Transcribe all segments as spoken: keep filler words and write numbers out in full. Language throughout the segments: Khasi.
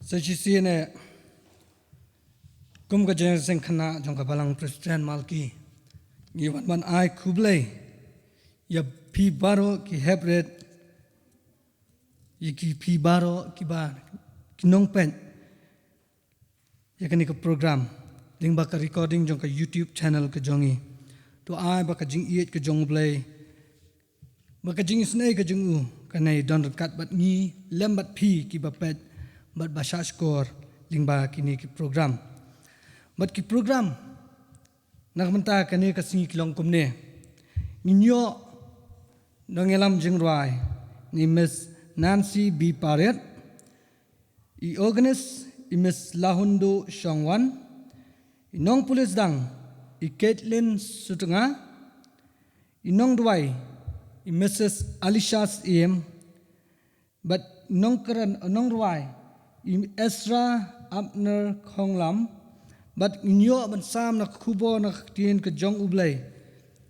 Sa shisien, kum ka jingïaseng khynnah jong ka Balang Presbyterian Malki, ngi wan ban ai khublei ïa phi baroh ki heprit, ïa ki phi baroh kiba ki nongpeit ïa kane ka program lyngba ka recording jong ka YouTube channel ka jong ngi. To ai ba ka jingïeit ka jong U Blei, ba ka jingisynei ka jong u kan ïadon ryngkat bad ngi lem bad phi kiba peit bad ba shahshkor lyngba kine ki program. Bad ki program na ka bynta kane ka sngi ki long kumne. Ngin ïoh nongïalam jingrwai na i Miss Nancy B Pariat, i organist i Miss Lahundo Shongwan, i nongpule sdang i Caitlin Sutnga, i nongduwai i Missus Alicia Syiem, bad nongkren, nongrwai i Ezra Abner Khonglam, bad ngin ïoh ban sam na ka khubor na ka ktien ka jong U Blei.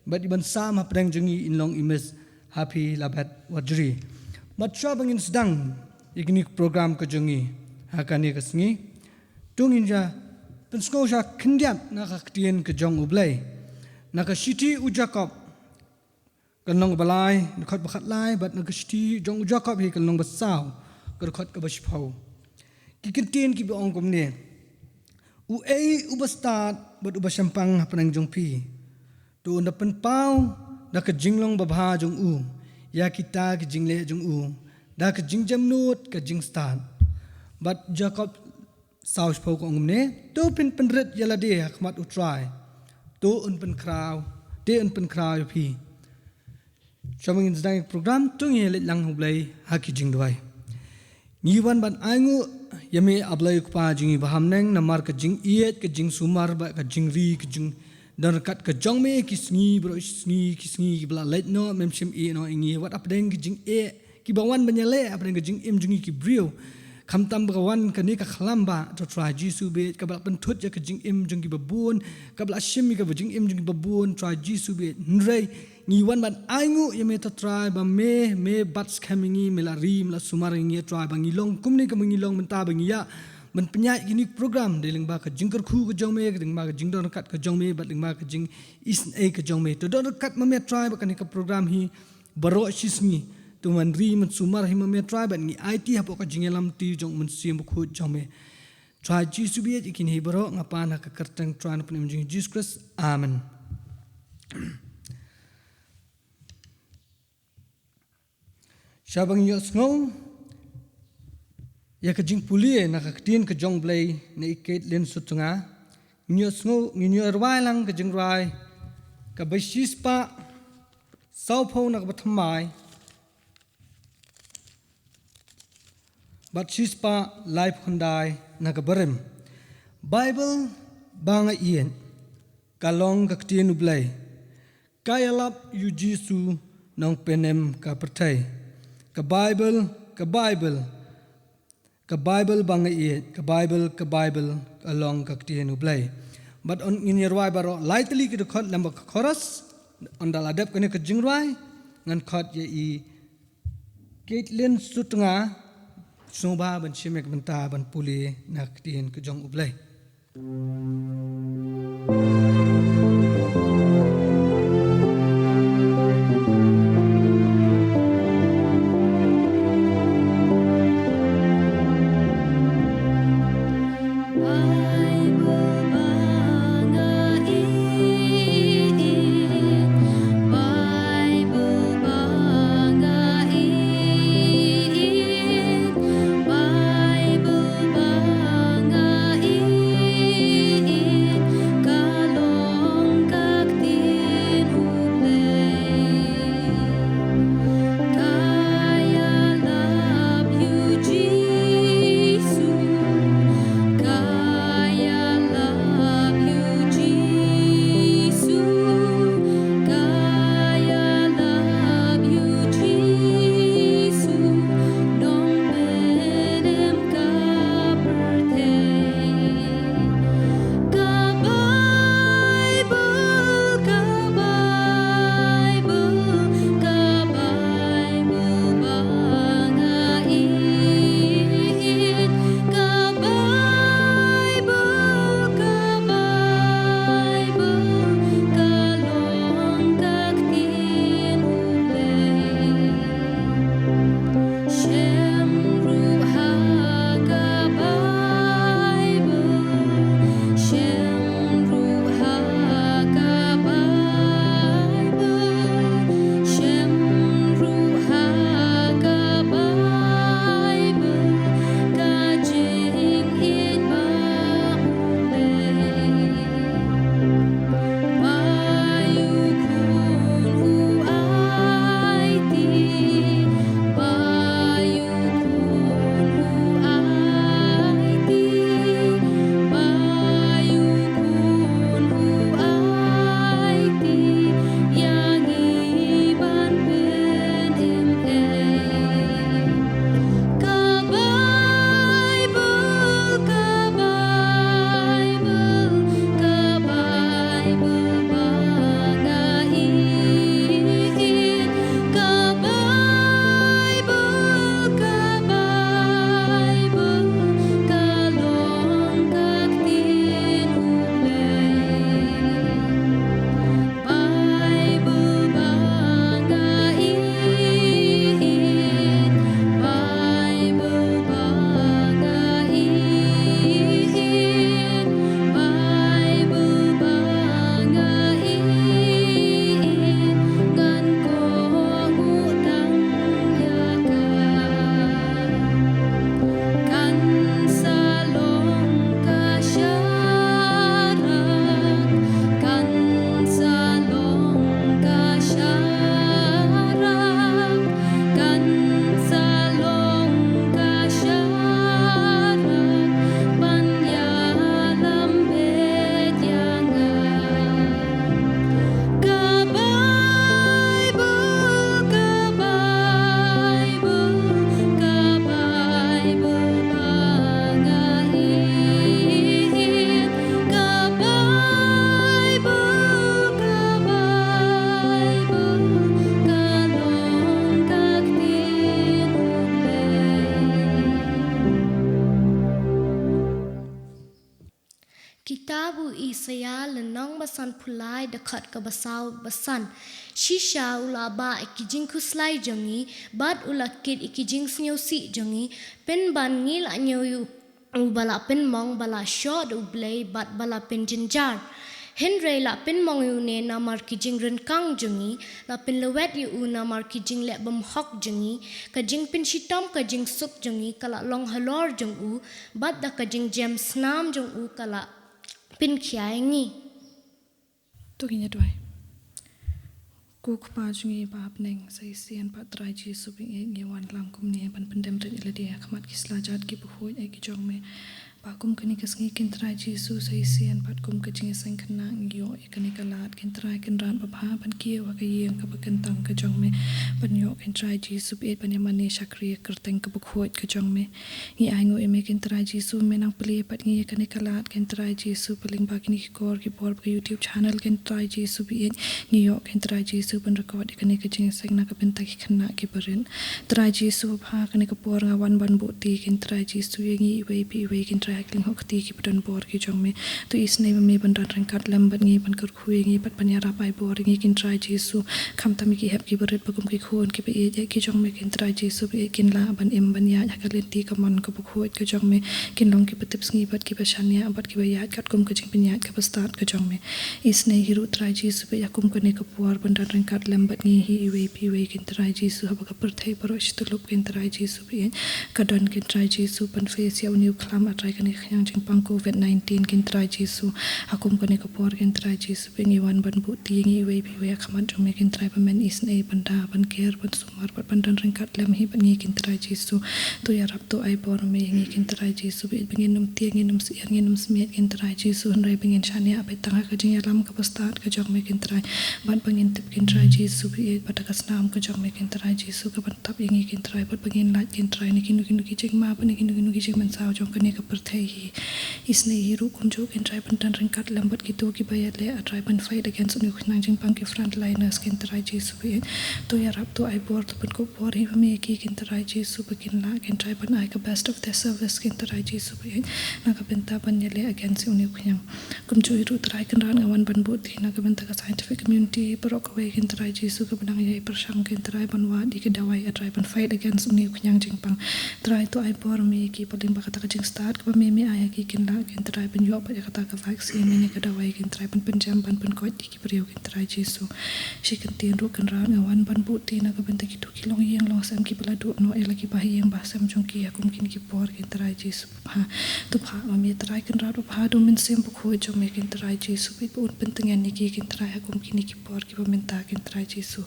Bad i ban sam hapdeng jong ngi in long i Miss Happy Labet Wajri. Bad shuwa ba ngin sdang ïa kine ki program ka jong ngi ha kane ka sngi, to ngin ïa pynsngew sha khyndiat na ka ktien ka jong U Blei na ka shithi u Jakob, ka lynnong ba lai, dkhot ba khatlai, bad na ka shithi jong u Jakob hi ka lynnong ba saw, ka dkhot kaba shiphew. Ki kyntien kiba ong kumne: Uei uba stad bad uba shemphang hapdeng jong phi? To un da pynpaw da ka jinglong babha jong u ïa kita ki jingleh jong u da ka jingjemnud ka jingstad. Bad Jakob saw shiphew ka ong kumne: To phin pynrit ïa lade ha khmat U Trai, to un pynkhraw, te un pynkhraw ïa phi. Shuwa ba ngin sdang ïa ka program, to ngin leit lang ha U Blei ha ki jingduwai. Ngi wan ban ainguh ïa me, A Blei Kpa jong ngi ba ha bneng, namar ka jingïeit, ka jingsumar bad ka jingri, ka jingdon ryngkat ka jong me ki sngi baroh shi sngi, ki sngi kiba la leit noh, mem shym ïehnoh ïa ngi, wat hapdeng ki jingeh kiba wan ban ïaleh hapdeng ka jingim jong ngi ki briew. Khamtam ba ka wan kane ka khlam ba, to Trai Jisu beit, kaba la pynthut ïa ka jingim jong kiba bun, kaba la shim ïa ka jingim jong kiba bun, Trai Jisu beit. Hynrei ngi wan ban ainguh ïa me, to Trai, ba me, me bat skhem ïa ngi, me la ri, me la sumar ïa ngi, Trai, ba ngi long kumne kumba ngi long mynta, ba ngi ïa ban pynïaid kine ki program dei lyngba ka jingkyrkhu ka jong me, lyngba ka jingdon ryngkat ka jong me, bad lyngba ka jingisynei ka jong me. To don ryngkat ma me, Trai, bad kane ka program hi baroh shi sngi. To men ri men sumar hi ma me, Trai, bad ngi aiti hapoh ka jingïalam ti jong u Mynsiem Bakhuid jong me. Trai Jisu beit, ïa kine hi baroh nga pan ha ka kyrteng Trai na pynïaid jong Jisu Khrist. Amen. Shuwa ba ngin ïohsngew ïa ka jingpule na ka ktien ka jong U Blei na i Caitlin Sutnga, ngin ïohsngew, ngin ïoh rwai lang ka jingrwai kaba shispah sawphew na kaba thymmai bad shispah laiphew khyndai na kaba rim. Baibl ba nga ïeit ka long ka ktien U Blei. Ka ïalap ïa u Jisu, Nongpynim ka pyrthei. Ka Baibl, ka Baibl, ka Baibl ba nga ïeit, ka Baibl, ka Baibl, ka long ka ktien U Blei. Bad ngin ïa rwai baroh lai tylli ki dkhot lem bad ka chorus. Ynda la dep kane ka jingrwai, ngan khot ïa i Caitlin Sutnga, sngewbha ban shim ïa ka bynta ban pule na ka ktien ka jong U Blei. sanphew lai, dkhot kaba saw ba san. Shisha u la bah ïa ki jingkhuslai jong ngi, bad u la kit ïa ki jingsngewsih jong ngi, pynban ngi la ñiew ïa u ba la pynmong, ba la shoh da u Blei, bad ba la pynjynjar. Hynrei la pynmong ïa une namar ki jingryngkang jong ngi, la pynlwet ïa u namar ki jingleh bymhok jong ngi, ka jingpynshitom ka jingsuk jong ngi ka la long halor jong u, bad da ka jingjem snam jong u ka la pynkhia ïa ngi. To ngin ïa duwai. Ko Kpa jong ngi ba ha bneng, sa shisien pat Trai Jisu ba ïeit, ngi wan lang kumne ban pyndem rit ïa lade ha khmat ki slajat kiba khuid ïa ki jong me. Ba kum kane ka sngi kin Trai Jisu, sa shisien pat kum ka jingïaseng khynnah ngi ïoh ïa kane ka lad kin Trai Kynrad babha ban kiew ha ka ïing kaba kyntang ka jong me, ban ïoh kin Trai Jisu ba ïeit ban ïa mane shakri ïa ka kyrteng kaba khuid ka jong me. Ngi ainguh ïa me kin Trai Jisu, me nang plie pat ngi ïa kane ka lad kin Trai Jisu, ba lyngba kine ki kor ki bor ba ka YouTube channel kin Trai Jisu ba ïeit, ngi ïoh kin Trai Jisu ban record ïa kane ka jingïaseng na ka bynta ki khynnah kiba rit. Trai Jisu babha, kane ka por nga wan ban buh kti kin Trai Jisu ïa ngi iwei pa iwei kin Trai ha ki lyngkhuh kti kiba don bor ki jong me. To isynei ma me ban don ryngkat lem bad ngi, ban kyrkhu ïa ngi bad ban ïarap ai bor ïa ngi kin Trai Jisu. Khamtam ïa ki hep kiba rit ba kum ki khun kiba ïeit ïa ki jong me kin Trai Jisu ba ïeit, kin lah ban im ban ïaid ha ka lynti kamon kaba khuid ka jong me, kin long kiba tipsngi bad kiba shaniah bad kiba ïaid katkum ka jingpynïaid kaba stad ka jong me. Isynei hi ruh Trai Jisu ba ïeit, ha kum kane ka por ban don ryngkat lem bad ngi hi iwei pa iwei kin Trai Jisu, haba ka pyrthei baroh shi tyllup kin Trai Jisu ba ïeit, ka don kin Trai Jisu ban face ïa une u khlam, ah Trai, kane ka khñiang jingpang covid nineteen kin Trai Jisu. Ha kum kane ka por kin Trai Jisu ba ïeit, ngi wan ban buh kti ïa ngi iwei pa iwei ha khmat jong me kin Trai, ba men isynei ban da ban ker ban sumar bad ban don ryngkat lem hi bad ngi kin Trai Jisu. To ïarap, to ai bor ma me ïa ngi kin Trai Jisu ba ïeit, ba ngin ym tieng, ngin ym syier, ngin ym smiej kin Trai Jisu, hynrei ba ngin shaniah beit tang ha ka jingïalam kaba stad ka jong me kin Trai. Bad ba ngin tip kin Trai Jisu ba ïeit, bad da ka snam ka jong me kin Trai Jisu kaban tap ïa ngi kin Trai, bad ba ngin lait kin Trai na kino kino ki jingma bad na kino kino ki jingmynsaw jong kane ka pyrthei hi. Isynei hi ruh kumjuh kin Trai ban don ryngkat lem bad kito kiba ïaleh, ah Trai, ban fight against une u khñiang jingpang, ki frontliners kin Trai Jisu ba ïeit. To ïarap, to ai bor, to pynkup bor hi ma me ïa ki kin Trai Jisu, ba kin lah kin Trai ban ai ka best of their service kin Trai Jisu ba ïeit, na ka bynta ban ïaleh against une u khñiang. Kumjuh hi ruh Trai Kynrad nga wan ban buh kti na ka bynta ka scientific community baroh kawei kin Trai Jisu, kaba dang ïai pyrshang kin Trai ban wad ïa ki dawai, ah Trai, ban fight against une u khñiang jingpang. Trai, to ai bor ma me ïa ki, ba lyngba kata ka jingstad kaba me, me ai ha ki, kin lah kin Trai ban ïoh beit ïa kata ka vaccine ne ka dawai kin Trai, ban pynjem ban pynkoit ïa ki briew kin Trai Jisu. Shi kyntien ruh Kynrad nga wan ban buh kti na ka bynta kito ki longïing longsem kiba la duh noh ïa la ki bahaïing bahasem jong ki ha kum kine ki por kin Trai Jisu babha. To phah ma me Trai Kynrad babha da u Mynsiem Bakhuid jong me kin Trai Jisu ba ïeit, ba un pyntngen ïa ki kin Trai ha kum kine ki por kiba mynta kin Trai Jisu.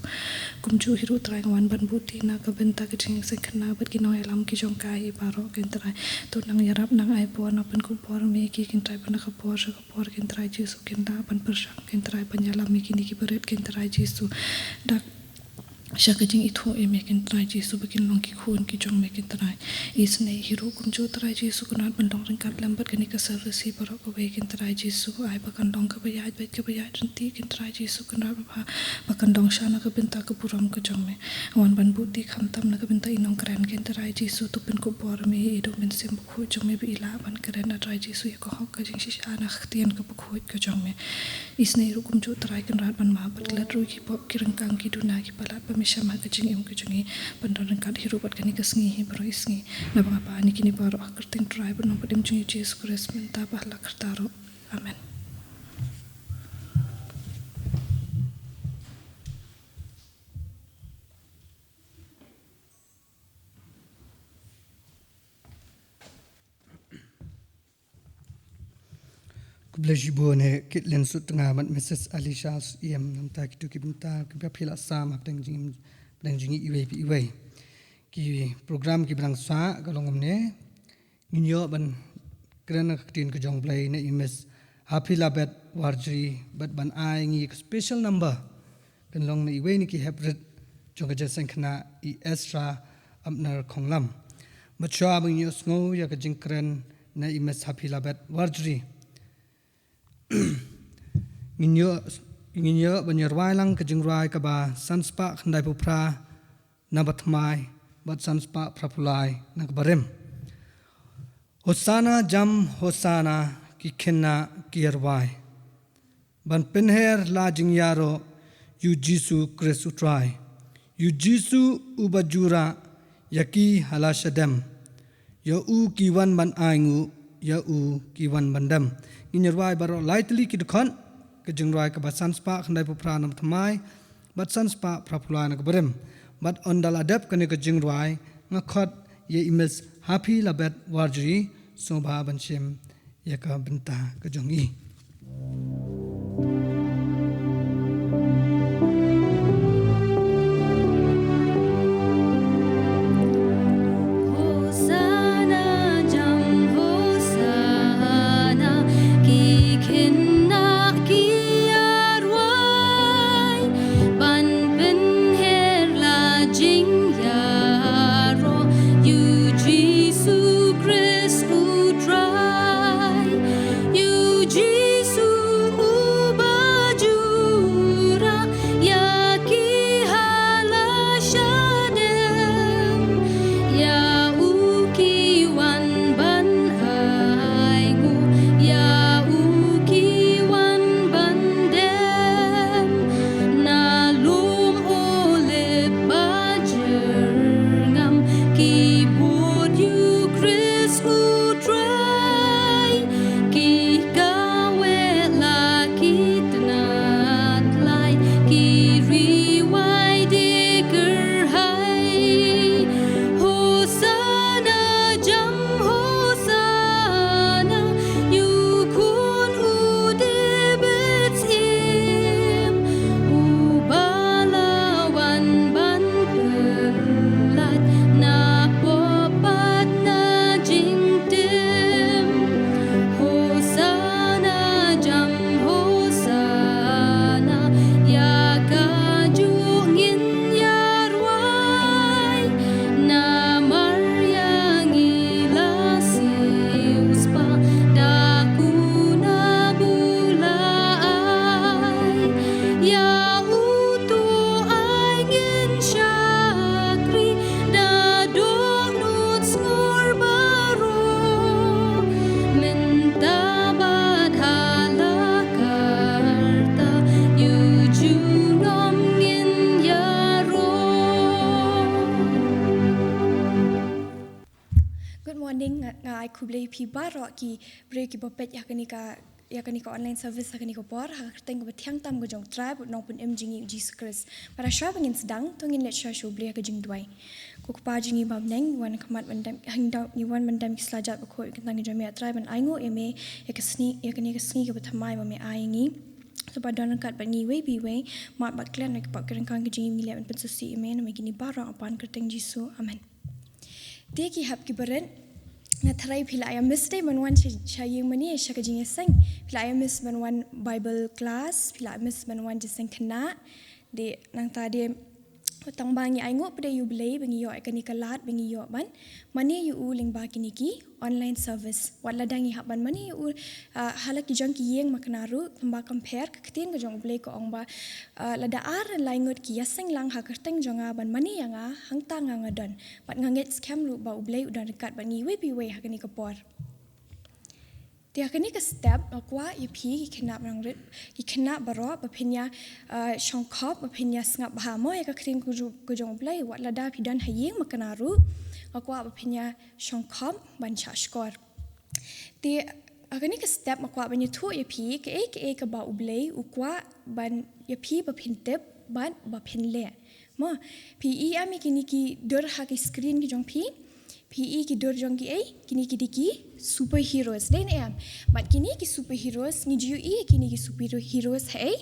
Kumjuh hi ruh Trai nga wan ban buh kti na ka bynta ka jingïaseng khynnah bad ki nongïalam ki jong ka hi baroh kin Trai. To nang ïarap, nang ai bor, nang pynkup bor ma me ïa ki kin Trai, ba na ka por sha ka por kin Trai Jisu kin lah ban pyrshang kin Trai ban ïalam ïa kine kiba rit kin Trai Jisu. Da sha ka jingithuh ïa me kin Trai Jisu, ba kin long ki khun ki jong me kin Trai. Isynei hi ruh kumjuh Trai Jisu Kynrad ban long ryngkat lem bad kane ka service hi baroh kawei kin Trai Jisu, ai ba kan long kaba ïaid beit kaba ïaid ryntih kin Trai Jisu Kynrad babha, ba kan long sha na ka bynta ka burom ka jong me. Nga wan ban buh kti khamtam na ka bynta i nongkren kin Trai Jisu, to pynkup bor ma me ïa i da u Mynsiem Bakhuid jong me, ba i lah ban kren, ah Trai Jisu, ïa ka hok ka jingshisha na ka ktien kaba khuid ka jong me. Isynei ruh kumjuh Trai Kynrad ban map bad klet ruh ïa ki pop ki ryngkang ki duna ki palat ba me shem ha ka jingim ka jong ngi, ban don ryngkat hi ruh bad kane ka sngi hi baroh i sngi. Naba nga pan ïa kine baroh ha ka kyrteng Trai bad Nongpynim jong ngi Jisu Khrist, mynta bad ha la karta ruh. Amen. Khublei shibun eh Kit Lin Sutnga bad Mrs Alisha Syiem, namar kito ki bynta kiba phi la sam hapdeng jingim, hapdeng jong ngi iwei pa iwei. Ki program kiba dang sah ka long kumne. Ngin ïoh ban kren ka ktien ka jong U Blei na i Miss Hapilabeth Warjri, bad ban ai ngi ka special number kan long na iwei na ki hep rit jong ka jingïaseng khynnah, i Ezra Abner Khonglam. Bad shuwa ba ngin ïohsngew ïa ka jingkren na i Miss Hapilabeth Warjri, ngin ïoh, ngin ïoh ban ïarwai lang ka jingrwai kaba san spah khyndai phew phra na ka bathymmai bad san spah phra phew lai na ka barim. Hosana jam, Hosana, ki khynnah ki ïarwai. Ban pynher la jingïaroh ïa u Jisu Khrist u Trai. Ïa u Jisu uba ju rah ïa ki ha la shadem. Ïa u ki wan ban ainguh, ïa u ki wan ban dem. Ngin ïa rwai baroh lai tylli ki dkhot, ka jingrwai kaba san spah khyndai phew phra na ka thymmai, bad san spah phra phew lai na ka barim. Bad ynda la dep kane ka jingrwai, nga khot ïa i Miss Happy Labet Warjri, sngewbha ban shim ïa ka bynta ka jong i. Hosanna, jam Hosanna, ki khynnah ki ïa rwai, ban pynher la jingïaroh ïa u Jisu Khrist u Trai. Ïa u Jisu uba ju rah ïa ki ha la shadem. Ïa u ki wan ban ainguh, ïa u ki wan ban dem. Na lum Olib ba jyrngam, ki bud ïa u Khrist u Trai, ki kaweh la ki tnat lai, ki ri wai de kyrhai. Hosanna, jam Hosanna, ïa u Khun u David Syiem, uba la wan ban pynlait na pop bad na jingtim. Hosanna, jam Hosanna, ïa kajuh ngin ïa rwai. Namar ïa ngi la siewspah da kuna ba u la ai. Ïa uto ai ngin shakri da dohnud sngur baroh. Mynta bad ha la karta, ïa u junom ngin ïaroh. Good morning, nga, nga ai khublei ïa phi baroh ki briew kiba peit ïa kane ka, ïa kane ka online service ha kane ka por, ha ka kyrteng kaba thiang tam ka jong u Trai bad u Nongpynim jong ngi u Jisu Khrist. Bad hashwa ba ngin sdang, to ngin leit sha sha u Blei ha ka jingduwai. Ko Kpa jong ngi ba ha bneng, ngi wan ha khmat ban dem, ha khmat ngi wan ban dem ki sla jait bakhuid kyntang ka jong me, ah Trai, ban ainguh ïa me ïa ka sngi, ïa kane ka sngi kaba thymmai ba me ai ïa ngi. To ba don ryngkat bad ngi iwei pa iwei, mad bad klet na ki pop ki ryngkang ka jong ngi, ngi leh ban pynsngewsih ïa me, namar kine baroh ha ka kyrteng Jisu. Amen. Te ki hep ki barit, nga tharai phi la ïa miss te ban wan sha, sha ïing mane, sha ka jingïaseng. Phi la ïa miss ban wan Bible class, phi la miss ban wan jingïaseng khynnah. Te nangta te tang ba ngi ainguh pat ïa u Blei ba ngi ïoh ïa kane ka lad ba ngi ïoh ban mane ïa u lyngba kine ki online service. Wat lada ngi hap ban mane ïa u, ah, ha la ki jong ki ïing makna ruh, tang ba kam pher, ka ktien ka jong u Blei ka ong ba, ah, lada ar ne lai ngut ki ïaseng lang ha ka kyrteng jong nga ban mane ïa nga, hangta nga nga don. Bad nga ngeit skhem ruh ba u Blei u don ryngkat bad ngi iwei pa iwei ha kane ka por. Te ha kane ka step, nga kwah ïa phi ki khynnah ba nang rit, ki khynnah baroh, ba phin ïa, ah, shongkhop, ba phin ïa sngap bha mo ïa ka ktien ka ju-, ka jong u Blei, wat lada phi don ha ïing makna ruh, nga kwah ba phin ïa shongkhop ban shah shkor. Te ha kane ka step nga kwah ban ïathuh ïa phi kaei kaei kaba u Blei u kwah ban ïa phi ba phin tip bad ba phin leh. Mo, phi i em ïa kine ki dur ha ki screen ki jong phi? Phi i ki dur jong kiei? Kine ki dei ki superheroes, dei ne em? Bad kine ki superheroes ngi ju ïohi ïa kine ki superheroes haei?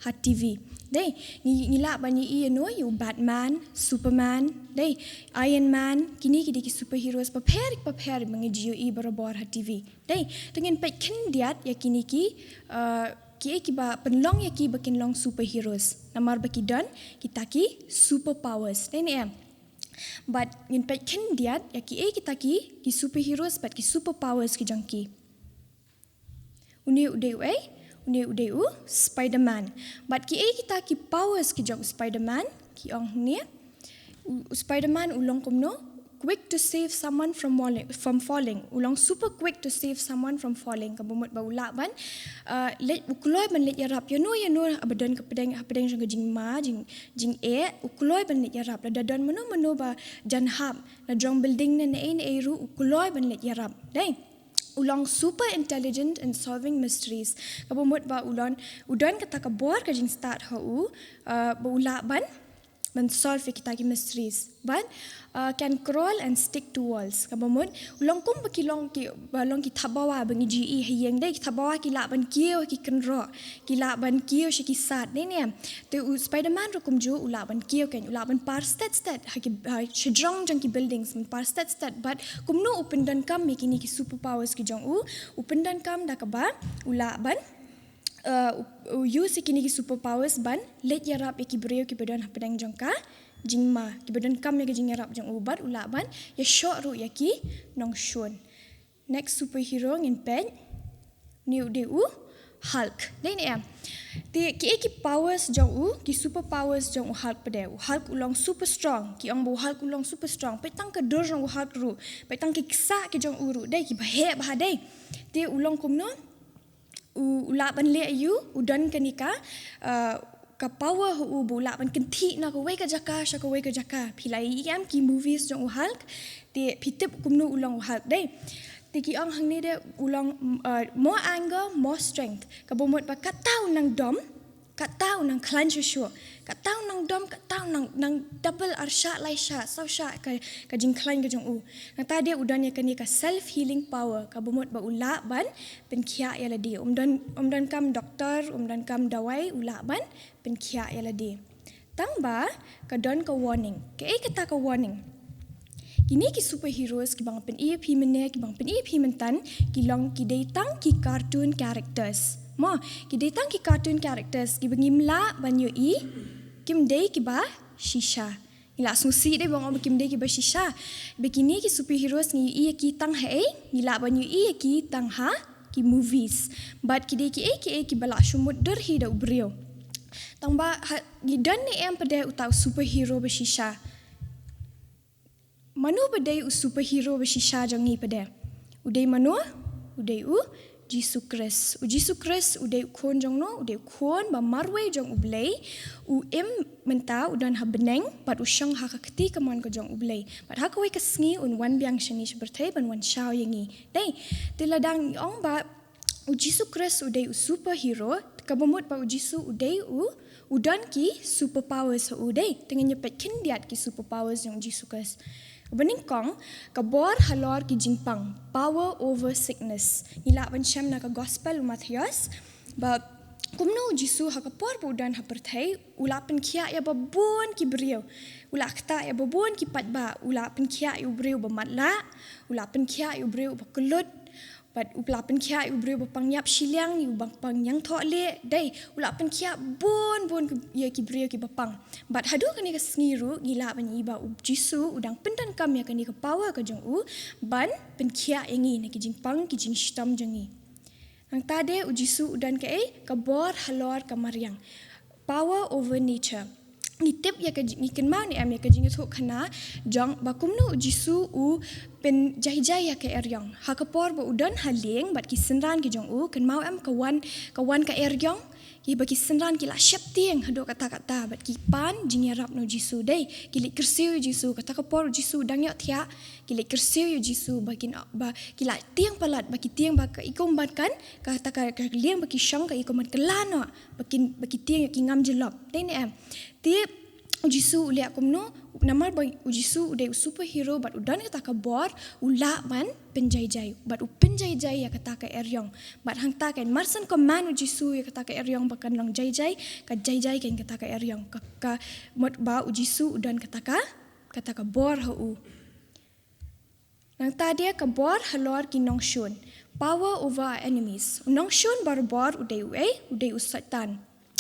Ha TV. Dei, ngi, ngi lah ban ïohi ïa no, ïa u Batman, Superman, dei, Iron Man, kine ki dei ki superheroes bapher bapher ba ngi ju ïohi barabor ha TV. Dei, to ngin peit khyndiat ïa kine ki, uh, kiei kiba pynlong ïa ki ba kin long superheroes. Namar ba ki don kita ki superpowers. Dei ne em? Bad ngin peit khyndiat ïa kiei kita ki, ki superheroes bad ki superpowers ki jong ki. Une u dei uei? Une u dei u Spider-Man. Bad kiei kita ki powers ki jong u Spider-Man? Ki ong hangne. U, u Spider-Man u long kumno? quick to save someone from falling, from falling. U long super quick to save someone from falling. Kaba mut ba u lah ban, uh, leit, u kloi ban leit ïarap ïano ïano ba don ka pdeng, ha pdeng jong ka jingma, jing, jingeh, u kloi ban leit ïarap. Lada don mano mano ba jan hap na jrong building ne na ei na ei ruh, u kloi ban leit ïarap. Dei. U long super intelligent in solving mysteries. Kaba mut ba u long, u don kata ka bor ka jingstad ha u, uh, ba u lah ban ban solve ïa kita ki mysteries. Bad, uh, can crawl and stick to walls. Kaba mut, u long kum ba ki long ki, ba long ki thabawa ba ngi ju ïohi ha ïing dei, ki thabawa ki lah ban kiew ki kynroh, ki lah ban kiew sha ki sad, ne ne. Te u Spider-Man ruh kumjuh u lah ban kiew kan, u lah ban par stet stet, ha ki, ha, sha jrong jong ki buildings, ban par stet stet. Bad, kumno u pyndonkam ïa kine ki superpowers ki jong u, u pyndonkam da kaba, u lah ban, uh, u, u use ïa kine ki superpowers ban leit ïarap ïa ki briew kiba don ha pdeng jong ka jingma, kiba donkam ïa ka jingïarap jong u bad u lah ban ïashoh ruh ïa ki nongshun. Next superhero ngin peit, une u dei u Hulk. Dei ne em. Te kiei ki powers jong u, ki superpowers jong u Hulk pat de. U Hulk u long super strong. Ki ong ba u Hulk u long super strong. Peit tang ka dur jong u Hulk ruh. Peit tang ki ksah ki jong u ruh. Dei kiba heh bha dei. Te u long kumno? U, u lah ban leh aïu, u don kane ka, uh, ka power ha u ba u lah ban kynthih na kawei ka jaka sha kawei ka jaka. Phi la ïohi em ki movies jong u Hulk, te phi tip kumno u long u Hulk dei. Te ki ong hangne de u long, uh, more anger, more strength. Kaba mut ba kata u nang dom, kata u nang khlaiñ shuh shuh. Kata u nang dom, kata u nang, nang double ar shah, lai shah, saw shah ka, ka jingkhlaiñ ka jong u. Nangta de u don ïa kane ka self healing power, kaba mut ba u lah ban pynkhiah ïa lade. Um don, um donkam doktor, um donkam dawai, u lah ban pynkhiah ïa lade. Tang ba ka don ka warning. Kaei kata ka warning? Kine ki superheroes kiba nga pyni ïa phi mynne, kiba nga pyni ïa phi myntan, ki long ki dei tang ki cartoon characters. Mo, ki dei tang ki cartoon characters, kiba ngim lah ban ïohi, kim dei kiba shisha. Ngi la sngewsih dei ba nga ong ba kim dei kiba shisha. Ba kine ki superheroes ngi ïohi ïa ki tang ha ei, ngi lah ban ïohi ïa ki tang ha ki movies. Bad ki dei kiei kiei kiba lah shu mutdur hi da u briew. Tang ba ha, ngi don ne em pat de uta u superhero ba shisha. Mano ba dei u superhero ba shisha jong ngi pat de? U dei mano? U dei u Jisu Khrist. U Jisu Khrist u dei u khun jong no, u dei u khun ba marwei jong u Blei. U im mynta, u don ha bneng, bad u shong ha ka kti kamon ka jong u Blei. Bad ha kawei ka sngi un wan biang shane sha pyrthei ban wan shaw ïa ngi. Dei, te lada ngi ong ba u Jisu Khrist u dei u superhero, kaba mut ba u Jisu u dei u, u don ki superpowers ha u dei. Te ngin ïa peit khyndiat ki superpowers jong u Jisu Khrist. Kaba nyngkong, ka bor halor ki jingpang, power over sickness. Ngi lah ban shem na ka gospel u Mathaios, ba kumno u Jisu ha ka por ba u don ha pyrthei, u la pynkhiah ïa ba bun ki briew. U la ktah ïa ba bun ki paidbah, u la pynkhiah ïa u briew ba matlah, u la pynkhiah ïa u briew ba kyllut, bad u la pynkhiah ïa u briew ba pang ïap shiliang, ïa u ba pang ïangthoh lieh, dei, u la pynkhiah bun bun ki, ïa ki briew kiba pang. Bad haduh kane ka sngi ruh, ngi lah ban i ba u Jisu, u dang pyndonkam ïa kane ka power ka jong u, ban pynkhiah ïa ngi, na ki jingpang, ki jingshitom jong ngi. Nangta de u Jisu u don kaei, ka bor halor ka mariang. Power over nature. Ngi tip ïa ka ji-, ngi kynmaw ne em ïa ka jingïathuhkhana jong ba kumno u Jisu u pynjaijai ïa ka eriong. Ha ka por ba u don ha lieng bad ki synran ki jong u, kynmaw em ka wan, ka wan ka eriong, kiba ki synran ki la sheptieng haduh katta katta bad ki pan jingïarap na u Jisu dei. Ki leit kyrsiew ïa u Jisu, kata ka por u Jisu u dang ïohthiah, ki leit kyrsiew ïa u Jisu ba kin, ba ki la tieng palat, ba ki tieng ba ka i kum ban kan, kata ka, ka lieng ba ki shong ka i kum ban kylla noh, ba kin, ba ki tieng ïa ki ngam jyllop. Dei ne em? Te u Jisu u leh kumno, namar ba u Jisu u dei u superhero bad u don kata ka bor, u lah ban pynjaijai, bad u pynjaijai ïa kata ka eriong. Bad hangta kan mar syn command u Jisu ïa kata ka eriong ba kan long jaijai, ka jaijai kan kata ka eriong. Ka, ka mut ba u Jisu u don kata ka, kata ka bor ha u. Nangta de ka bor halor ki nongshun. Power over our enemies. U nongshun barabor u dei uei, u dei u Soitan.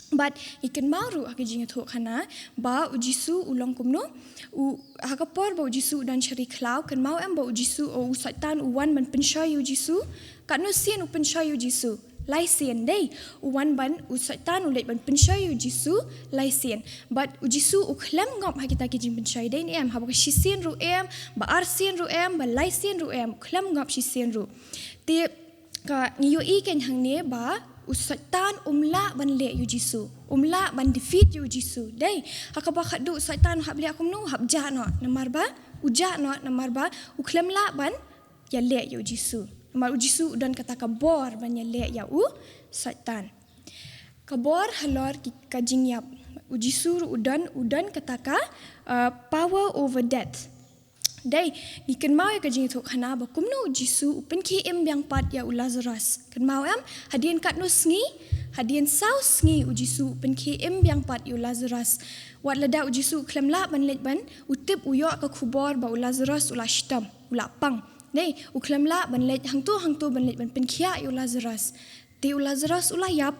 Bad ngi kynmaw ruh ha ka jingïathuhkhana ba u Jisu u long kumno, u, ha ka por ba u Jisu u don sha ri khlaw, kynmaw em ba u Jisu, u Soitan u wan ban pynshoi ïa u Jisu? Katno sien u pynshoi ïa u Jisu? Lai sien, dei, u wan ban, u Soitan u leit ban pynshoi ïa u Jisu lai sien. Bad u Jisu u khlem ngop ha kita ki jingpynshoi, dei ne em, haba ka shisien ruh em, ba arsien ruh em, ba lai sien ruh em, u khlem ngop shisien ruh. Te ka ngi ïohi kein hangne ba u Soitan um lah ban leh ïa u Jisu, um lah ban defeat ïa u Jisu. Dei, ha kaba khatduh u Soitan u hap leh kumno, u hap jah noh, namar ba u jah noh, namar ba u khlem lah ban ïaleh ïa u Jisu. Namar u Jisu u don kata ka bor ban ïaleh ïa u Soitan. Ka bor halor ki, ka jingïap. U Jisu ruh u don, u don kata ka, uh, power over death. Dei, ngi kynmaw ïa ka jingïathuhkhana ba kumno u Jisu u pynkhie im biang pat ïa u Lazarus. Kynmaw em, hadien katno sngi, hadien saw sngi u Jisu u pynkhie im biang pat ïa u Lazarus. Wat lada u Jisu u khlem lah ban leit ban, u tip u ïoh ka khubor ba u Lazarus u la shitom, u la pang. Dei, u khlem lah ban leit hangto hangto ban leit ban pynkhiah ïa u Lazarus. Te u Lazarus u la ïap,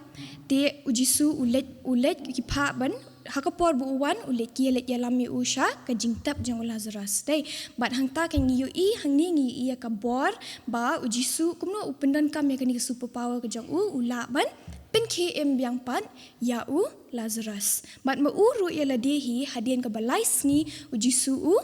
te u Jisu u leit, u leit ki phah ban, ha ka por ba u wan, u leit ki ïaleit ïalam ïa u sha ka jingtep jong u Lazarus. Dei, bad hangta ka ngi ïohi, hangne ngi ïohi ïa ka bor, ba u Jisu, kumno u pyndonkam ïa kane ka superpower ka jong u, u lah ban pynkhie im biang pat ïa u Lazarus. Bad ma u ruh ïa lade hi, hadien kaba lai sngi, u Jisu u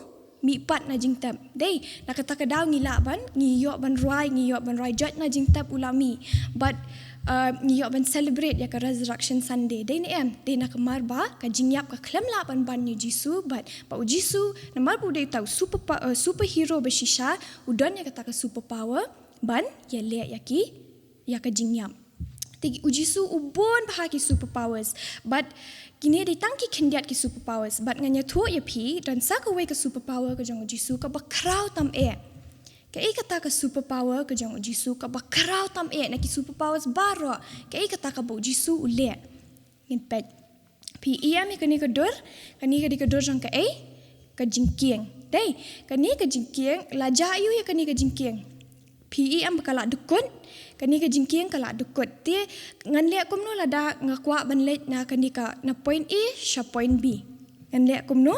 mih pat na jingtep. Dei, na kata ka daw ngi lah ban, ngi ïoh ban rwai, ngi ïoh ban rwai jot na jingtep u la mih. Bad, uh, ngi ïoh ban celebrate ïa ka Resurrection Sunday. Dei ne em, dei namar ba ka jingïap ka khlem lah ban ban ïa u Jisu, bad ba u Jisu, namar ba u dei uta u super pa-, uh, superhero ba shisha, u don ïa kata ka superpower ban ïaleh ïa ki, ïa ka jingïap. Te u Jisu u bun bha ki superpowers. Bad kine dei tang ki khyndiat ki superpowers. Bad ngan ïathuh ïa phi, don sa kawei ka superpower ka jong u Jisu kaba khraw tam eh. Kaei kata ka superpower ka jong u Jisu kaba khraw tam eh na ki superpowers baroh. Kaei kata kaba u Jisu u leh. Ngin peit. Phi ïa ïa kane ka dur, kane ka dei ka dur jong kaei, ka jingkieng. Dei, kane ka jingkieng, la jah ïa u ïa kane ka jingkieng. Phi ïa em ba ka la dkut, kane ka jingkieng ka la dkut. Te ngan leh kumno lada nga kwah ban leit na kane ka, na point A sha point B. Ngan leh kumno?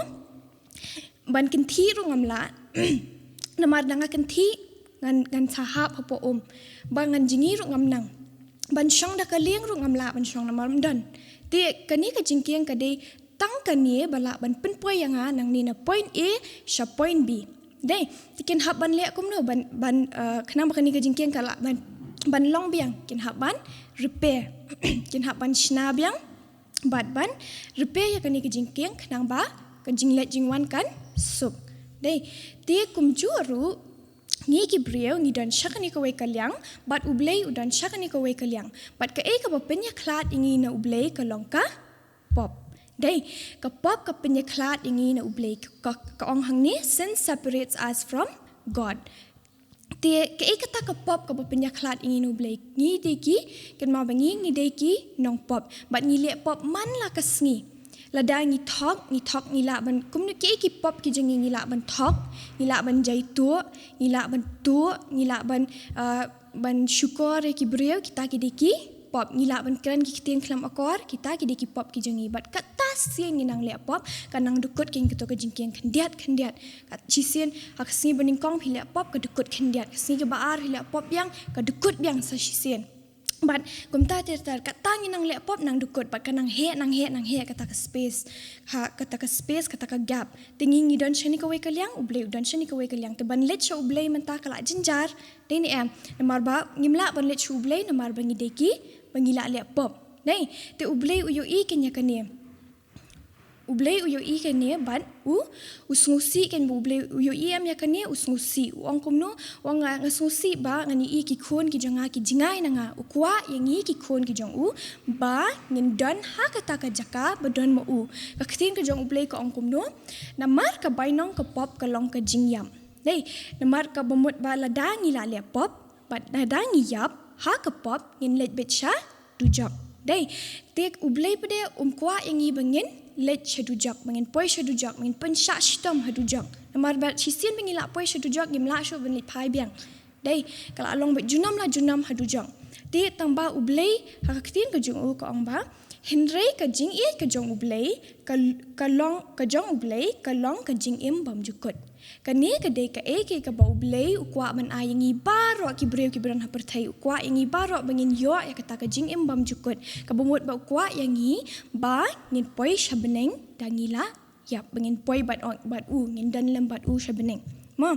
Ban kynthih ruh ngam lah. Namar da nga kynthih ngan, ngan sa hap hapoh um. Ba ngan jngi ruh ngam nang. Ban shong da ka lieng ruh ngam lah ban shong namar ym don. Te kane ka jingkieng ka dei tang kane ba lah ban pynpoi ïa nga nangne na point A sha point B. Dei, te kin hap ban leh kumno ban, ban, uh, khnang ba kane ka jingkieng ka lah ban, ban long biang, kin hap ban repair. Kin hap ban shna biang. Bad ban repair ïa kane ka jingkieng khnang ba ka jingleit jingwan kan suk. Dei, te kumjuh ruh ngi ki briew ngi don sha kane kawei ka liang, bad U Blei u don sha kane kawei ka liang. Bad kaei kaba pynïakhlad ïa ngi na U Blei ka long ka pop. Dei, ka pop ka pynïakhlad ïa ngi na U Blei, ka, ka ong hangne, sin separates us from God. Te kaei kata ka pop kaba pynïakhlad ïa ngi na U Blei? Ngi dei ki, kynmaw ba ngi, ngi dei ki nongpop. Bad ngi leh pop man la ka sngi. Lada ngi thok, ngi thok ngi lah ban, kumno, kiei ki pop ki jong ngi, ngi lah ban thok, ngi lah ban jaituh, ngi lah ban tuh, ngi lah ban, uh, ban shukor ïa ki briew, kita ki dei ki pop. Ngi lah ban kren ki ktien khlem akor, kita ki dei ki pop ki jong ngi. Bad kata sien ngi nang leh pop, ka nang dkut ïa ngi kato ka jingkieng khyndiat khyndiat. Ka shisien, ha ka sngi ba nyngkong phi leh pop ka dkut khyndiat. Ka sngi kaba ar phi leh pop biang, ka dkut biang sa shisien. Bad kumta ter ter, kata ngi nang leh pop nang dkut, bad ka nang heh, nang heh, nang heh kata ka space. Ha, kata ka space, kata ka gap. Te ngi ngi don sha kane kawei ka liang, U Blei u don sha kane kawei ka liang. Te ban leit sha U Blei mynta ka la jynjar. Dei ne em, namar ba ngim lah ban leit sha U Blei namar ba ngi dei ki, ba ngi la leh pop. Dei, te U Blei u ïohi kein ïa kane. U Blei u ïohi kane bad u, u sngewsih kein ba U Blei u ïohi em ïa kane, u sngewsih. U ong kumno, u ong nga, nga sngewsih ba ngan ïohi ki khun ki jong nga ki jngai na nga. U kwah ïa ngi ki khun ki jong u ba ngin don ha kata ka jaka ba don ma u. Ka ktien ka jong U Blei ka ong kumno, namar ka bainong ka pop ka long ka jingïap. Dei, namar kaba mut ba lada ngi la leh pop, bad lada ngi ïap, ha ka pop, ngin leit beit sha dujok. Dei, te U Blei pat de um kwah ïa ngi ba ngin leit sha dujok, ba ngin poi sha dujok, ba ngin pynshah shitom ha dujok. Namar ba shisien ba ngi la poi sha dujok, ngim lah shuh ban leit phai biang. Dei, ka la long beit junom la junom ha dujok. Te tang ba U Blei, ha ka ktien ka jong u ka ong ba, Hynrei ka jingïeit ka jong U Blei, ka, ka long, ka jong U Blei, ka long ka jingim bymjukut. Kane ka dei kaei kaei kaba U Blei u kwah ban ai ïa ngi baroh ki briew kiba don ha pyrthei, u kwah ïa ngi baroh ba ngin ïoh ïa kata ka jingim bymjukut. Kaba mut ba u kwah ïa ngi ba ngin poi sha bneng da ngi la ïap, ba ngin poi bad, bad u, ngin don lem bad u sha bneng. Mo.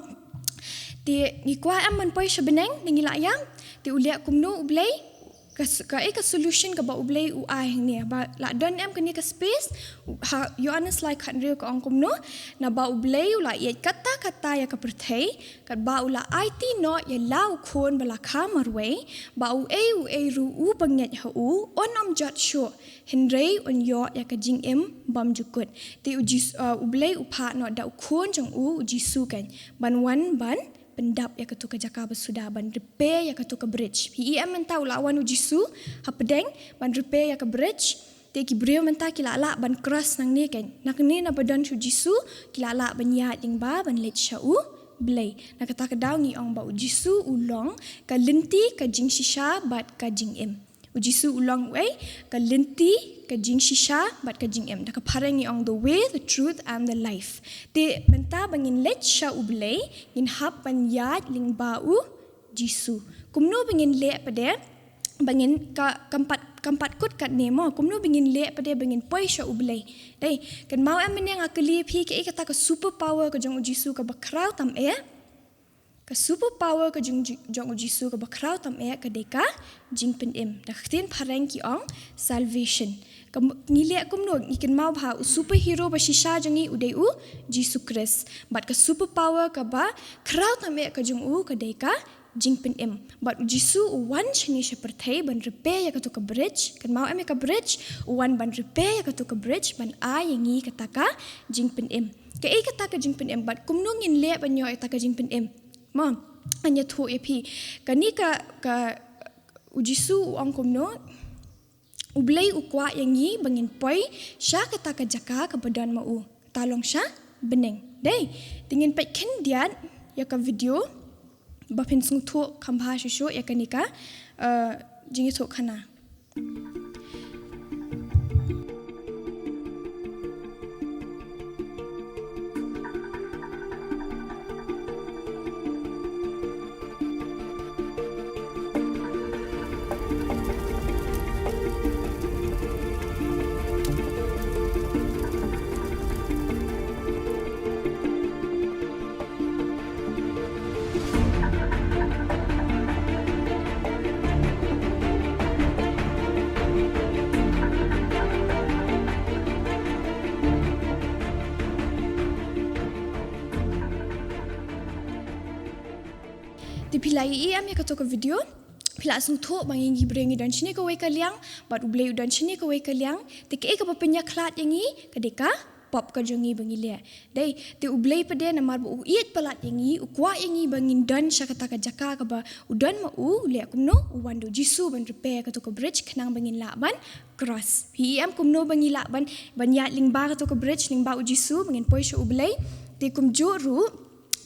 Te ngi kwah em ban poi sha bneng da ngi la ïap? Te u leh kumno U Blei? Ka s-, kaei ka solution kaba U Blei u ai hangne? Ba la don em kane ka space? Ha Ïoannis lai khathynriew ka ong kumno? Naba U Blei u la ïeit katta katta ïa ka pyrthei, katba u la aiti noh ïa la u khun ba la kha marwei, ba uei uei ruh uba ngeit ha u un ym jot shuh, hynrei un ïoh ïa ka jingim bymjukut. Te U Jis-, uh, U Blei u phah noh da u khun jong u, U Jisu kan, ban wan ban pyndap ïa kato ka jaka ba suda, ban repair ïa kato ka bridge. Phi i em mynta u la wan U Jisu hapdeng ban repair ïa ka bridge. Te ki briew mynta ki la lah ban cross nangne kan. Nangne naba don sha U Jisu, ki la lah ban ïaid lyngba ban leit sha U Blei. Na kata ka daw ngi ong ba U Jisu u long ka lynti, ka jingshisha bad ka jingim. U Jisu u long uei? Ka lynti, ka jingshisha bad ka jingim. Da ka phareng ngi ong the way, the truth and the life. Te mynta ba ngin leit sha U Blei, ngin hap ban ïaid lyngba U Jisu. Kumno ba ngin leh pat de? Ba ngin ka, kam pat, kam pat kut katne mo. Kumno ba ngin leh pat de ba ngin poi sha U Blei? Dei, kynmaw em mynne nga kylli phi kaei kata ka super power ka jong U Jisu kaba khraw tam eh? Ka super power ka jong, jong U Jisu kaba khraw tam eh ka dei ka jingpynim. Da ka ktien phareng ki ong salvation. Ka m-, ngi leh kumno, ngi kynmaw ba u superhero ba shisha jong ngi u dei U Jisu Khrist. Bad ka super power kaba khraw tam eh ka jong u ka dei ka jingpynim. Bad U Jisu u wan shane sha pyrthei ban repair ïa kato ka bridge. Kynmaw em ïa ka bridge, u wan ban repair ïa kato ka bridge, ban ai ïa ngi kata ka jingpynim. Kaei kata ka jingpynim bad kumno ngin leh ban ïoh ïa kata ka jingpynim? Mo, ngan ïathuh ïa phi. Kane ka, ka U Jisu u ong kumno? U Blei u kwah ïa ngi ba ngin poi sha kata ka jaka kaba don ma u. Ta long sha bneng. Dei, te ngin peit khyndiat ïa ka video ba phin sngewthuh kham bha shuh shuh ïa kane ka, eh, jingïathuhkhana. Te phi la ïohi em ïa kato ka video? Phi la sngewthuh ba ngi ki briew ngi don shane kawei ka liang, bad U Blei u don shane kawei ka liang. Te kaei kaba pynïakhlad ïa ngi? Ka dei ka pop ka jong ngi ba ngi leh. Dei, te U Blei pat de namar ba u ïeit palat ïa ngi, u kwah ïa ngi ba ngin don sha kata ka jaka kaba u don ma u, u leh kumno? U wan da U Jisu ban repair kato ka bridge khnang ba ngin lah ban cross. Phi i em kumno ba ngi lah ban, ban ïaid lyngba kato ka bridge lyngba U Jisu ba ngin poi sha U Blei? Te kumjuh ruh,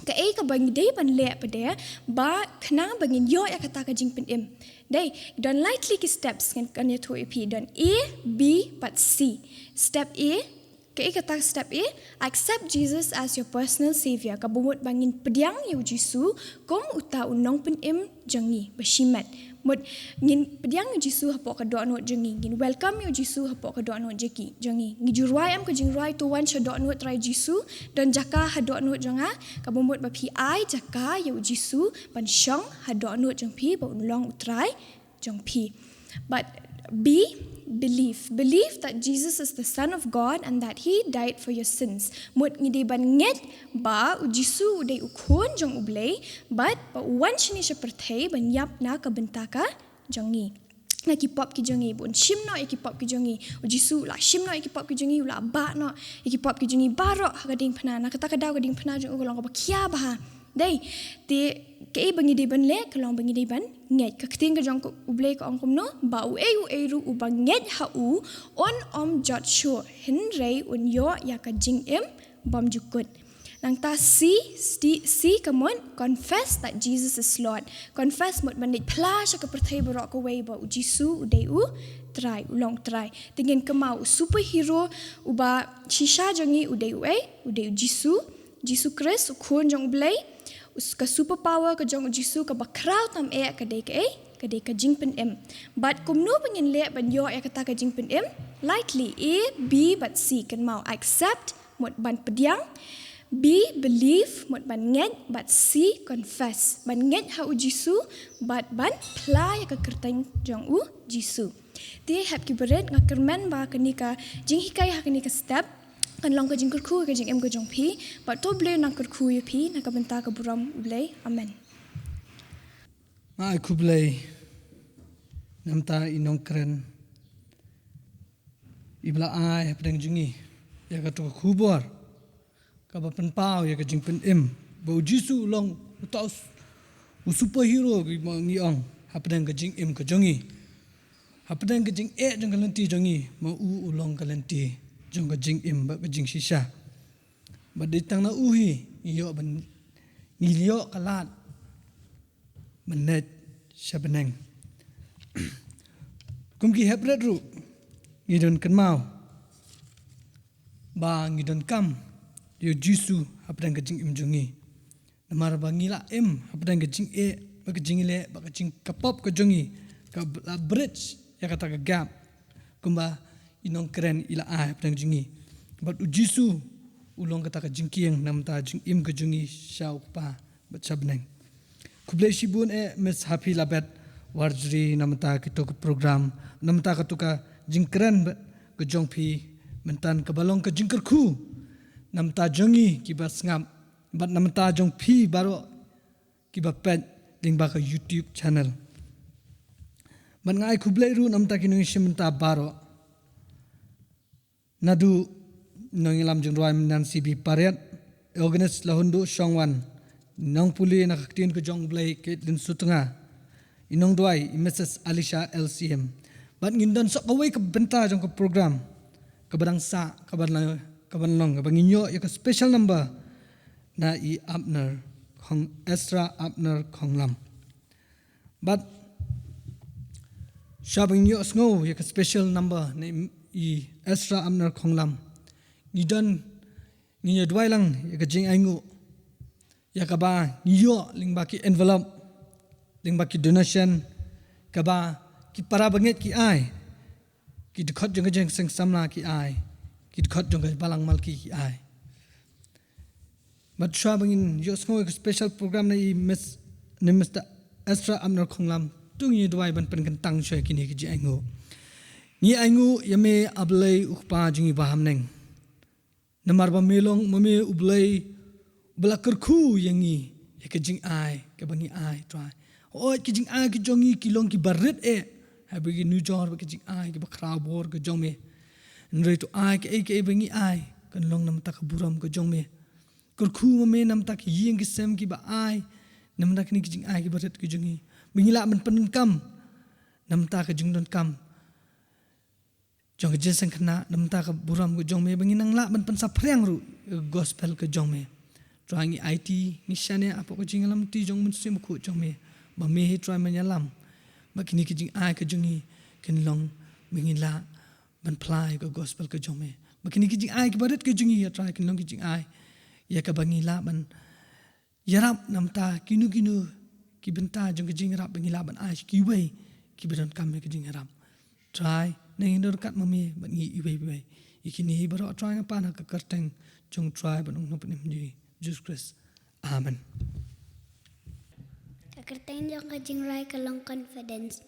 kaei kaba ngi dei ban leh pat de ba khnang ba ngin ïoh ïa kata ka jingpynim? Dei, don lai tylli ki steps, ngan, ngan ïathuh ïa phi, don A, B bad C. Step A, kaei kata step A? Accept Jesus as your personal savior. Kaba mut ba ngin pdiang ïa U Jisu kum uta u nongpynim jong ngi ba shimet. Mut ngin pdiang ïa U Jisu hapoh ka dohnud jong ngi, ngin welcome ïa U Jisu hapoh ka dohnud jong ngi. Ngi ju rwai em ka jingrwai, to wan sha dohnud Trai Jisu, don jaka ha dohnud jong nga? Kaba mut ba phi ai jaka ïa U Jisu ban shong ha dohnud jong phi, ba un long U Trai jong phi. But B, believe. Believe that Jesus is the Son of God and that he died for your sins. Mut ngi dei ban ngeit ba U Jisu u dei u khun jong U Blei, bad ba u wan shane sha pyrthei ban ïap na ka bynta ka jong ngi, na ki pop ki jong ngi, ba un shim noh ïa ki pop ki jong ngi. U Jisu u la shim noh ïa ki pop ki jong ngi, u la bah noh ïa ki pop ki jong ngi baroh ha ka diengphna. Na kata ka daw ka diengphna jong u ka long kaba khia bha. Dei, te kaei ba ngi dei ban leh? Ka long ba ngi dei ban ngeit. Ka ktien ka jong U Blei ka ong kumno? Ba uei uei ruh uba ngeit ha u un ym jot shuh, hynrei un ïoh ïa ka jingim bymjukut. Nangta C, C, C ka mut confess that Jesus is Lord. Confess mut ban leit phla sha ka pyrthei baroh kawei ba U Jisu u dei U Trai, u long Trai. Te ngin kynmaw u superhero uba shisha jong ngi u dei uei, u dei u Jisu, Jisu Khrist, u Khun jong u Blei. Us-, ka superpower ka jong u Jisu kaba khraw tam eh ka dei kaei, ka dei ka jingpynim. Bad kumno ba ngin leh ban ïoh ïa kata ka jingpynim? Lightly, A, B bad C, kynmaw, accept, mut ban pdiang. B, believe, mut ban ngeit, bad C, confess, ban ngeit ha u Jisu, bad ban phla ïa ka kyrteng jong u Jisu. Te hep ki barit, nga kyrmen ba kane ka jinghikai ha kane ka step kan long ka jingkyrkhu ka jingim ka jong phi, bad to Blei nang kyrkhu ïa phi na ka bynta ka burom u Blei. Amen. Nga ai khublei namta i nongkren iba la ai hapdeng jong ngi ïa kato ka khubor kaba pynpaw ïa ka jingpynim ba u Jisu u long uta u s-, u superhero ba ngi ong hapdeng ka jingim ka jong ngi. Hapdeng ka jingeh jong ka lynti jong ngi, ma u u long ka lynti jong ka jingim bad ka jingshisha. Bad dei tang na u hi ngi ïoh ban, ngi ïoh ka lad ban leit sha bneng. Kum ki heprit ruh ngi don kynmaw ba ngi donkam ïa u Jisu hapdeng ka jingim jong ngi. Namar ba ngi la im hapdeng ka jingeh bad ka jingleh bad ka jing, ka pop ka jong ngi, ka la bridge ïa kata ka gap kumba i nongkren i la ai hapdeng jong ngi. Bad u Jisu u long kata ka jingkieng namta jingim ka jong ngi sha u Kpa bad sha bneng. Khublei shibun eh Miss Happy Labet Warjri namta kito ka program, namta kato ka jingkren bad ka jong phi, mynta kaba long ka jingkyrkhu namta jong ngi kiba sngap bad namta jong phi baroh kiba peit lyngba ka YouTube channel. Bad nga ai khublei ruh namta ki nongshim bynta baroh. Naduh nongïalam jingrwai Nancy B Pariat, organist Lahunduh Shongwan, nongpule na ka ktien ka jong u Blei Caitlin Sutnga, i nongduwai i Missus Alisha L C M. Bad ngin don sa kawei ka bynta jong ka program kaba dang sah, kaba long, kaba long, kaba ngin ïoh ïa ka special number na i Abner Khong, Ezra Abner Khonglam. Bad shuwa ba ngin ïoh sngew ïa ka special number na i Ezra Abner Khonglam, ngi don, ngin ïa duwai lang ïa ka jingainguh ïa kaba ngi ïoh lyngba ki envelope, lyngba ki donation kaba ki para bangeit ki ai, ki dkhot jong ka Jingseng Samla ki ai, ki dkhot jong ka Balang Malki ki ai. Bad shuwa ba ngin ïoh sngew ïa ka special program na i Miss, na Mister Ezra Abner Khonglam, to ngin ïa duwai ban pynkyntang shuwa ïa kine ki jingainguh. Ngi ainguh ïa me A Blei u Kpa jong ngi ba ha bneng. Namar ba me long ma me u Blei uba la kyrkhu ïa ngi ïa ka jingai kaba ngi ai, Trai. Hooid, ki jingai ki jong ngi ki long kiba rit eh haba ngi nujor bad ki jingai kiba khraw bor ki jong me. Hynrei to ai kaei kaei ba ngi ai kan long namar ka burom ka jong me. Kyrkhu ma me namar ki ïing ki sem kiba ai namar kine ki jingai kiba rit ki jong ngi, ba ngi lah ban pyndonkam namar ka jingdonkam jong ka Jingseng Khynnah, namar ka burom ka jong me, ba ngin nang lah ban pynsaphriang ruh ïa ka gospel ka jong me. Trai, ngi aiti, ngi shaniah hapoh ka jingïalam ti jong u Mynsiem Bakhuid jong me, ba me hi Trai men ïalam ba kine ki jingai ka jong ngi kin long ba ngin lah ban phla ïa ka gospel ka jong me, ba kine ki jingai kiba rit ka jong ngi, ïa Trai, kin long ki jingai ïa kaba ngi lah ban ïarap namar kino kino ki bynta jong ka jingïarap ba ngi lah ban ai sha kiwei kiba donkam ïa ka jingïarap. Trai, nang ïa donkam ma me bad ngi iwei pa iwei. Ïa kine hi baroh Trai nga pan ha ka kyrteng jong Trai bad u Nongpynim jong ngi Jisu Khrist. Amen. Ka kyrteng jong ka jingrwai ka long Confidence.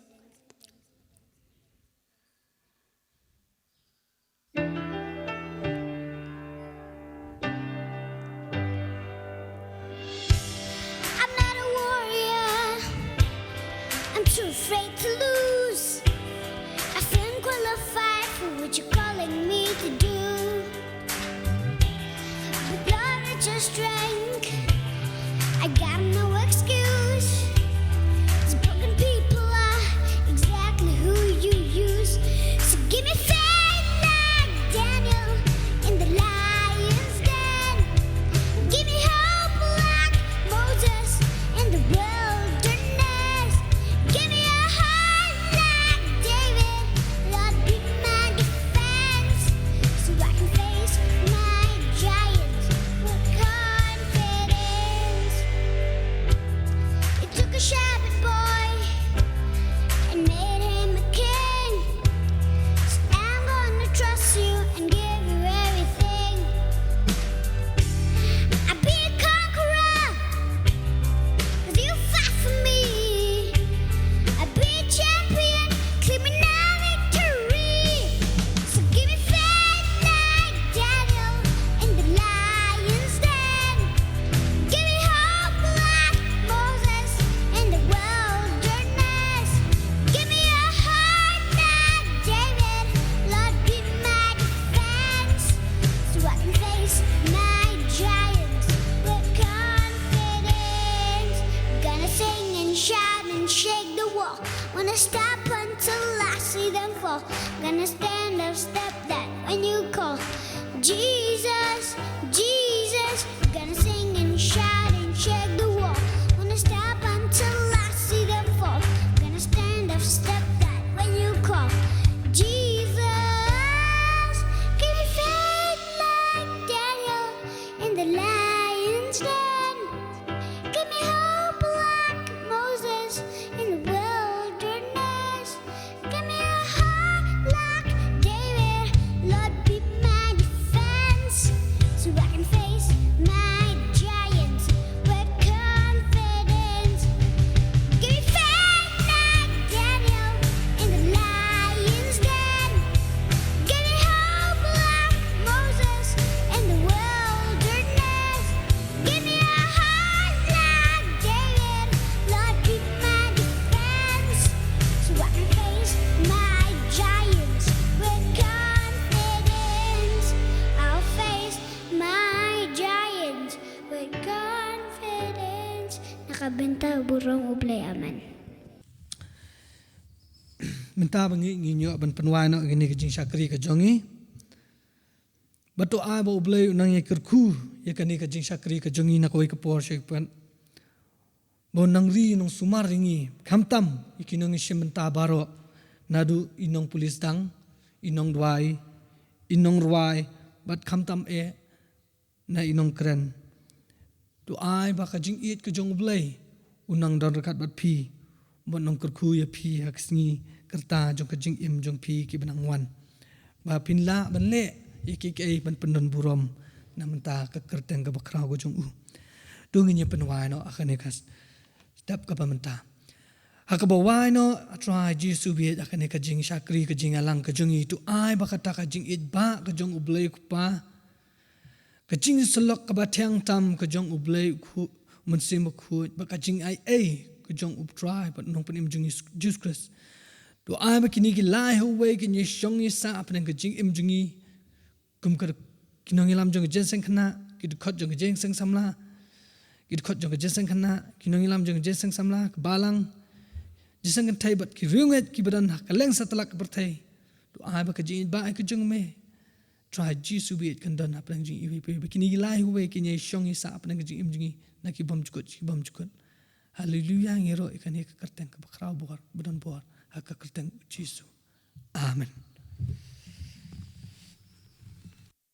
I'm not a warrior. I'm too afraid to lose. I feel qualified for what you're calling me to do. But Lord, I just drank. I got no excuse. These broken people are exactly who you use. So give me faith like Daniel in the lion's den. Give me hope like Moses in the wilderness. Give me a heart like David, Give me hope like Moses in the wilderness. Give me a heart like David, Lord, be my defense, so I can face my giants with confidence. Give me faith like Daniel in the lion's den. Give me hope like Moses in the wilderness. Give me a heart like David, Lord, be my defense, so I can face my giants with confidence. I'll face my giants with confidence. Na ka bynta u burom u Blei, amen. Mynta ba ngi ngi ñiuh ban pynwai noh kane ka jingshakri ka jong ngi. Ba to ai ba u Blei u nang ïa kyrkhu ïa kane ka jingshakri ka jong ngi na kawei ka por sha kawei. Ba u nang ri nang sumar ïa ngi, khamtam ïa ki nongïashim bynta baroh, naduh i nongpulit sdang, i nongduwai, i nongrwai, bad khamtam eh na i nongkren. To ai ba ka jingïeit ka jong u Blei u nang don ryngkat bad phi, bad nang kyrkhu ïa phi ha ka sngi ka rta jong ka jingim jong phi kiba nang wan, ba phin lah ban leh ïa kiei kiei ban pyndon burom na bynta ka kyrteng kaba khraw ka jong u. To ngin ïa pynwai noh ha kane ka step kaba mynta. Ha kaba wai noh, A Trai Jisu baieit, ha kane ka jingshakri ka jingïalang ka jong ngi, to ai ba kata ka jingïeit ba ka jong u Blei u Kpa, ka jingïasyllok kaba thiang tam ka jong u Blei u Khun, Mynsiem Bakhuid, bad ka jingaiei ka jong u Trai bad u Nongpynim jong ngi Jisu Khrist, to ai ba kine ki lai ha uwei kin ïashong ïasah hapdeng ka jingim jong ngi, kum ka ki nongïalam jong ka jingïaseng khynnah, ki dkhot jong ka jingïaseng samla, ki dkhot jong ka jingïaseng khynnah, ki nongïalam jong ka jingïaseng samla, ka balang jingïaseng kynthei bad ki riewngeit kiba don ha kylleng satlak ka pyrthei. To ai ba ka jingïeit ba ka jong me, Trai Jisu baieit, kan don hapdeng jong ngi iwei pa iwei, ba kine ki lai ha uwei kin ïashong ïasah hapdeng ka jingim jong ngi na ki bymjukut ki bymjukut. Haleluya, ngi ïaroh ïa kane ka kyrteng kaba khraw bor, ba don bor, ha ka kyrteng u Jisu. Amen.